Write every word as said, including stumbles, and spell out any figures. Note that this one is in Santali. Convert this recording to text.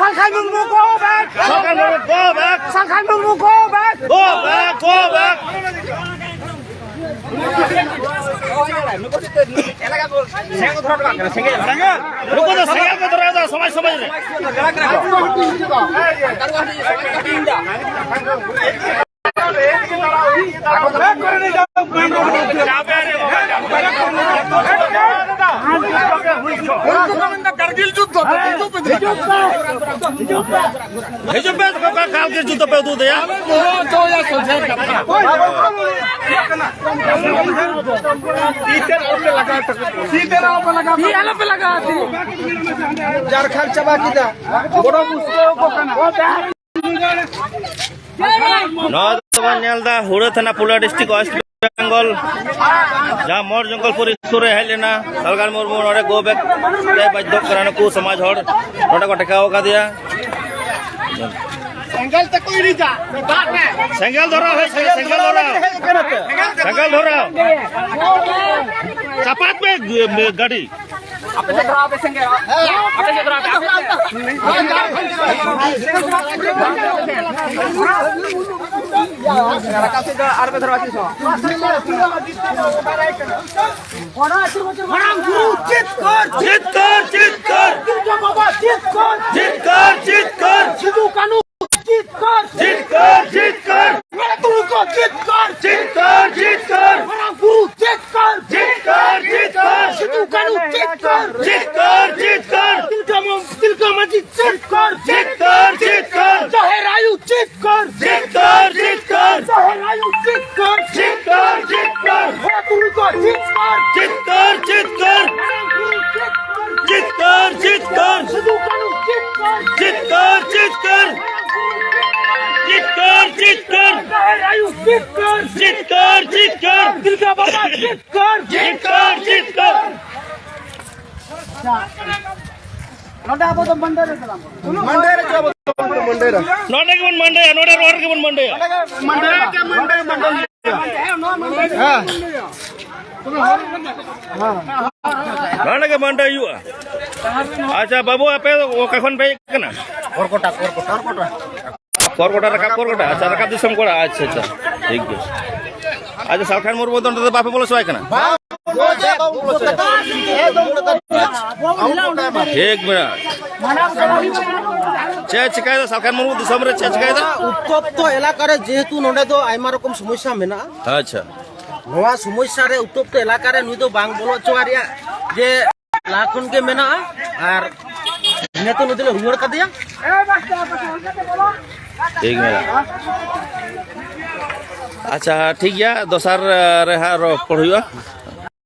Salkhan Murmu go back! Salkhan Murmu go back! Salkhan Murmu go back! Go back, go back! ᱱᱩᱠᱩ ᱫᱚ ᱥᱮᱸᱜᱮᱞ ᱠᱚ ᱫᱷᱚᱨᱟᱣ ᱮᱫᱟ ᱥᱚᱢᱟᱡᱽ ᱥᱚᱢᱟᱡᱽ ᱨᱮ᱾ ᱠᱟᱨᱜᱤᱞ ᱡᱩᱫᱽᱫᱷᱚ ᱫᱚ ᱦᱤᱡᱩᱜ ᱯᱮ᱾ ᱦᱤᱡᱩᱜ ᱯᱮ, ᱚᱠᱟ ᱠᱟᱨᱜᱤᱞ ᱡᱩᱫᱽᱫᱷᱚ ᱯᱮ ᱩᱫᱩᱜ ᱮᱫᱟ? ᱵᱚᱦᱚᱜ ᱦᱚᱪᱚᱭᱟ ᱥᱚᱡᱷᱮ ᱠᱟᱛᱷᱟ᱾ ᱛᱤ ᱟᱞᱚ ᱯᱮ ᱞᱟᱜᱟᱣᱟ᱾ ᱡᱟᱨᱠᱷᱟᱱ ᱪᱟᱵᱟ ᱠᱮᱫᱟ᱾ ᱜᱚᱲᱚ ᱵᱩᱥᱠᱟᱹᱣ ᱠᱚ ᱠᱟᱱᱟ᱾ ᱱᱚᱣᱟ ᱫᱚᱵᱚᱱ ᱧᱮᱞ ᱮᱫᱟ ᱦᱩᱲᱟᱹ ᱛᱷᱟᱱᱟ ᱯᱩᱞᱟ ᱰᱤᱥᱴᱨᱤᱠᱴ ᱳᱭᱮᱥᱴ ᱵᱮᱝᱜᱚᱞ, ᱡᱟᱦᱟᱸ ᱢᱚᱨ ᱡᱚᱝᱜᱚᱞ ᱯᱚᱨᱤᱥᱚᱨ ᱨᱮ ᱦᱮᱡ ᱞᱮᱱᱟ ᱥᱟᱞᱜᱟᱱ ᱢᱩᱨᱢᱩ, ᱱᱚᱰᱮ ᱜᱳ ᱵᱮᱠ ᱛᱮ ᱵᱟᱫᱽᱫᱷᱚ ᱠᱟᱱᱟ᱾ ᱱᱩᱠᱩ ᱥᱚᱢᱟᱡᱽ ᱦᱚᱲ ᱱᱚᱰᱮ ᱠᱚ ᱴᱮᱠᱟᱣ ᱟᱠᱟᱫᱮᱭᱟ᱾ ᱥᱮᱸᱜᱮᱞ ᱛᱮᱠᱚ ᱤᱲᱤᱡᱟ, ᱫᱟᱜ ᱨᱮ᱾ ᱥᱮᱸᱜᱮᱞ ᱫᱷᱚᱨᱟᱣ, ᱦᱮ, ᱥᱮᱸᱜᱮᱞ, ᱥᱮᱸᱜᱮᱞ ᱫᱷᱚᱨᱟᱣ᱾ ᱥᱮᱸᱜᱮᱞ ᱫᱷᱚᱨᱟᱣ᱾ ᱪᱟᱯᱟᱫ ᱯᱮ, ᱜᱟᱹᱰᱤ᱾ ᱟᱯᱮ ᱥᱮᱫ ᱫᱷᱚᱨᱟᱣ ᱯᱮ ᱥᱮᱸᱜᱮᱞ᱾ ᱟᱯᱮ ᱥᱮᱫ ᱫᱷᱚᱨᱟᱣ ᱯᱮ, ᱟᱯᱮ ᱥᱮᱫ᱾ ᱨᱟᱠᱟᱵ ᱥᱮᱫ ᱫᱚ ᱟᱨ ᱯᱮ ᱫᱷᱚᱨᱟᱣ ᱛᱤᱥ ᱦᱚᱸ᱾ ᱢᱟᱨᱟᱝ ᱵᱩᱨᱩ ᱪᱤᱛᱠᱟᱹᱨ! ᱪᱤᱛᱠᱟᱹᱨ, ᱪᱤᱛᱠᱟᱹᱨ! ᱫᱩᱨᱜᱟ ᱵᱟᱵᱟ ᱪᱤᱛᱠᱟᱹᱨ! ᱪᱤᱛᱠᱟᱹᱨ, ᱪᱤᱛᱠᱟᱹᱨ! ᱥᱤᱫᱩ ᱠᱟᱹᱱᱦᱩ ᱪᱤᱛᱠᱟᱹᱨ! ᱪᱤᱛᱠᱟᱹᱨ, ᱪᱤᱛᱠᱟᱹᱨ! ᱢᱟᱨᱟᱝ ᱵᱩᱨᱩ ᱠᱚ ᱪᱤᱛᱠᱟᱹᱨ! ᱪᱤᱛᱠᱟᱹᱨ, ᱪᱤᱛᱠᱟᱹᱨ! ᱢᱟᱨᱟᱝ ᱵᱩᱨᱩ ᱪᱤᱛᱠᱟᱹᱨ! ᱪᱤᱛᱠᱟᱹᱨ, ᱪᱤᱛᱠᱟᱹᱨ! ᱥᱤᱫᱩ ᱠᱟᱹᱱᱦᱩ ᱪᱤᱛᱠᱟᱹᱨ! ᱪᱤᱛᱠᱟᱹᱨ, ᱪᱤᱛᱠᱟᱹᱨ! ᱛᱤᱞᱠᱟᱹ ᱢᱟᱹ-, ᱛᱤᱞᱠᱟᱹ ᱢᱟᱹᱡᱷᱤ ᱪᱤᱛᱠᱟᱹᱨ! ᱪᱤᱛᱠᱟᱹᱨ, ᱪᱤᱛᱠᱟᱹᱨ! ᱡᱟᱦᱮᱨ ᱟᱭᱳ ᱪᱤᱛᱠᱟᱹᱨ! ᱪᱤᱛᱠᱟᱹᱨ, ᱪᱤᱛᱠᱟᱹᱨ! ᱡᱟᱦᱮᱨ ᱟᱭᱳ ᱪᱤᱛᱠᱟᱹᱨ! ᱪᱤᱛᱠᱟᱹᱨ, ᱪᱤᱛᱠᱟᱹᱨ! ᱦᱚᱲ ᱛᱩᱞᱩᱡ ᱠᱚ ᱪᱤᱛᱠᱟᱹᱨ! ᱪᱤᱛᱠᱟᱹᱨ, ᱪᱤᱛᱠᱟᱹᱨ! ᱢᱟᱨᱟᱝ ᱵᱩᱨᱩ ᱪᱤᱛᱠᱟᱹᱨ! ᱪᱤᱛᱠᱟᱹᱨ, ᱪᱤᱛᱠᱟᱹᱨ! ᱥᱤᱫᱩ ᱠᱟᱹᱱᱦᱩ ᱪᱤᱛᱠᱟᱹᱨ! ᱪᱤᱛᱠᱟᱹᱨ, ᱪᱤᱛᱠᱟᱹᱨ! ᱢᱟᱨᱟᱝ ᱵᱩᱨᱩ ᱪᱤᱛᱠᱟᱹᱨ! ᱪᱤᱛᱠᱟᱹᱨ, ᱪᱤᱛᱠᱟᱹᱨ! ᱡᱟᱦᱮᱨ ᱟᱭᱳ ᱪᱤᱛᱠᱟᱹᱨ! ᱪᱤᱛᱠᱟᱹᱨ, ᱪᱤᱛᱠᱟᱹᱨ! ᱛᱤᱞᱠᱟᱹ ᱵᱟᱵᱟ ᱪᱤᱛᱠᱟᱹᱨ! ᱪᱤᱛᱠᱟᱹᱨ, ᱪᱤᱛᱠᱟᱹᱨ! ᱱᱚᱰᱮ ᱟᱵᱚ ᱫᱚ ᱢᱟᱹᱱᱰᱟᱹ ᱨᱮ ᱥᱟᱞᱟᱢ᱾ ᱢᱟᱹᱱᱰᱟᱹ ᱨᱮ ᱪᱚ ᱟᱵᱚ ᱫᱚ ᱢᱟᱹᱱᱰᱟᱹ ᱨᱮ᱾ ᱱᱚᱰᱮ ᱜᱮᱵᱚᱱ ᱢᱟᱹᱱᱰᱟᱹᱭᱟ, ᱱᱚᱰᱮ ᱨᱚᱲ ᱨᱮᱜᱮ ᱵᱚᱱ ᱢᱟᱹᱱᱰᱟᱹᱭᱟ᱾ ᱢᱟᱹᱱᱰᱟᱹ ᱨᱮ ᱪᱚ ᱢᱟᱹᱱᱰᱟᱹ, ᱢᱟᱹᱱᱰᱟᱹ᱾ ᱦᱮᱸ᱾ ᱱᱚᱰᱮ ᱜᱮ ᱢᱟᱹᱱᱰᱟᱹᱭ ᱦᱩᱭᱩᱜᱼᱟ᱾ ᱟᱪᱪᱷᱟ ᱵᱟᱹᱵᱩ, ᱟᱯᱮ ᱚᱠᱟ ᱠᱷᱚᱱ ᱯᱮ ᱦᱮᱡ ᱠᱟᱱᱟ? ᱠᱚᱨᱠᱚᱴᱟ, ᱠᱚᱨᱠᱚᱴᱟ, ᱠᱚᱨᱠᱚᱴᱟ᱾ ᱠᱚᱨᱠᱚᱴᱟ ᱨᱟᱠᱟᱵ, ᱠᱚᱨᱠᱚᱴᱟ᱾ ᱟᱪᱪᱷᱟ, ᱨᱟᱠᱟᱵ ᱫᱤᱥᱚᱢ ᱠᱚᱲᱟ᱾ ᱟᱪᱪᱷᱟ, ᱟᱪᱪᱷᱟ, ᱴᱷᱤᱠ ᱜᱮᱭᱟ᱾ ᱟᱪᱪᱷᱟ, ᱥᱟᱞᱠᱷᱟᱱ ᱢᱩᱨᱢᱩ ᱫᱚ ᱱᱚᱸᱰᱮ ᱫᱚ ᱵᱟᱯᱮ ᱵᱚᱞᱚ ᱦᱚᱪᱚᱣᱟᱭ ᱠᱟᱱᱟ? ᱴᱷᱤᱠ ᱢᱮᱱᱟᱜᱼᱟ᱾ ᱪᱮᱫ ᱪᱤᱠᱟᱹᱭᱮᱫᱟ ᱥᱟᱞᱠᱷᱟᱱ ᱢᱩᱨᱢᱩ ᱫᱤᱥᱚᱢ ᱨᱮ? ᱪᱮᱫ ᱪᱤᱠᱟᱹᱭᱮᱫᱟ? ᱩᱛᱛᱚᱯᱛᱚ ᱮᱞᱟᱠᱟ ᱨᱮ ᱡᱮᱦᱮᱛᱩ ᱱᱚᱸᱰᱮ ᱫᱚ ᱟᱭᱢᱟ ᱨᱚᱠᱚᱢ ᱥᱚᱢᱚᱥᱥᱟ ᱢᱮᱱᱟᱜᱼᱟ, ᱟᱪᱪᱷᱟ᱾ ᱱᱚᱣᱟ ᱥᱚᱢᱚᱥᱥᱟ ᱨᱮ ᱩᱛᱛᱚᱯᱛᱚ ᱮᱞᱟᱠᱟ ᱨᱮ ᱱᱩᱭ ᱫᱚ ᱵᱟᱝ ᱵᱚᱞᱚ ᱦᱚᱪᱚᱣᱟᱭ ᱨᱮᱭᱟᱜ ᱡᱮ ᱞᱟᱦᱟ ᱠᱷᱚᱱ ᱜᱮ ᱢᱮᱱᱟᱜᱼᱟ, ᱟᱨ ᱤᱱᱟᱹᱛᱮ ᱱᱩᱭ ᱫᱚᱞᱮ ᱨᱩᱣᱟᱹᱲ ᱠᱟᱫᱮᱭᱟ᱾ ᱴᱷᱤᱠ ᱢᱮᱱᱟᱜᱼᱟ᱾ ᱟᱪᱪᱷᱟ, ᱴᱷᱤᱠ ᱜᱮᱭᱟ, ᱫᱚᱥᱟᱨ, ᱟᱸ, ᱨᱮ ᱦᱟᱸᱜ ᱨᱚᱯᱚᱲ ᱦᱩᱭᱩᱜᱼᱟ᱾